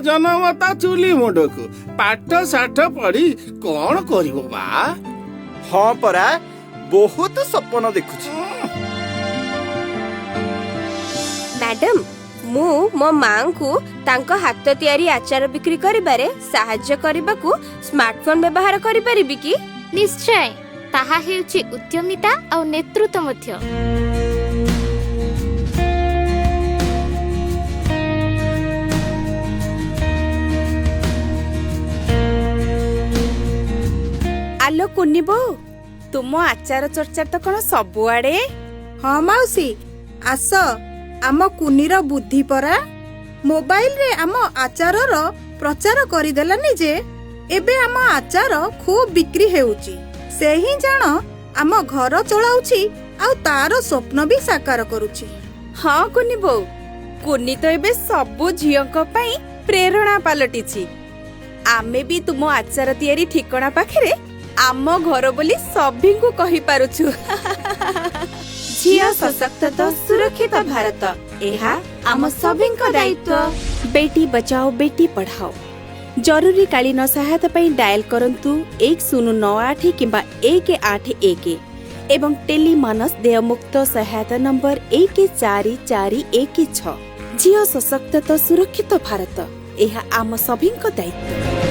ଜନମ ତା ଚୁଲି ମୁଣ୍ଡକୁ। ପାଠ ସାଠ ପଢି କଣ କରିବ ବା? ହଁ ପରା, ବହୁତ ସପନ ଦେଖୁଛି। ମ୍ୟାଡାମ, ମୁଁ ମୋ ମାଙ୍କୁ ତାଙ୍କ ହାତ ତିଆରି ଆଚାର ବିକ୍ରି କରିବାରେ ସାହାଯ୍ୟ କରିବାକୁ ସ୍ମାର୍ଟଫୋନ ବ୍ୟବହାର କରିପାରିବି କି? ନିଶ୍ଚୟ, ତାହା ହେଉଛି ଉଦ୍ୟମିତା ଆଉ ନେତୃତ୍ୱ ମଧ୍ୟ। ଆଲୋ କୁନି ବୋଉ, ତୁମ ଆଚାର ଚର୍ଚ୍ଚା ତ କଣ ସବୁଆଡେ। ହଁ ମାଉସୀ, ଆସ। ଆମ କୁନିର ବୁଦ୍ଧି ପରା ମୋବାଇଲରେ ଆମ ଆଚାରର ପ୍ରଚାର କରିଦେଲାନି ଯେ ଏବେ ଆମ ଆଚାର ଖୁବ୍ ବିକ୍ରି ହେଉଛି। ସେ ହିଁ ଜାଣ ଆମ ଘର ଚଳାଉଛି ଆଉ ତାର ସ୍ୱପ୍ନ ବି ସାକାର କରୁଛି। ହଁ କୁନି ବୋଉ, କୁନି ତ ଏବେ ସବୁ ଝିଅଙ୍କ ପାଇଁ ପ୍ରେରଣା ପାଲଟିଛି। ଆମେ ବି ତୁମ ଆଚାର ତିଆରି ଠିକଣା ପାଖରେ ଆମ ଘର ବୋଲି ସଭିଙ୍କୁ କହିପାରୁଛୁ। ଝିଅ ସଶକ୍ତ ତ ସୁରକ୍ଷିତ ଭାରତ, ଏହା ଆମ ସଭିଙ୍କ ଦାୟିତ୍ୱ। ବେଟି ବଚାଓ ବେଟି ପଢାଓ। ଜରୁରୀକାଳୀନ ସହାୟତା ପାଇଁ ଡାଏଲ କରନ୍ତୁ 1098 କିମ୍ବା 181 ଏବଂ ଟେଲିମାନସ ଦେୟମୁକ୍ତ ସହାୟତା ନମ୍ବର 14416। ଝିଅ ସଶକ୍ତ ତ ସୁରକ୍ଷିତ ଭାରତ, ଏହା ଆମ ସଭିଙ୍କ ଦାୟିତ୍ୱ।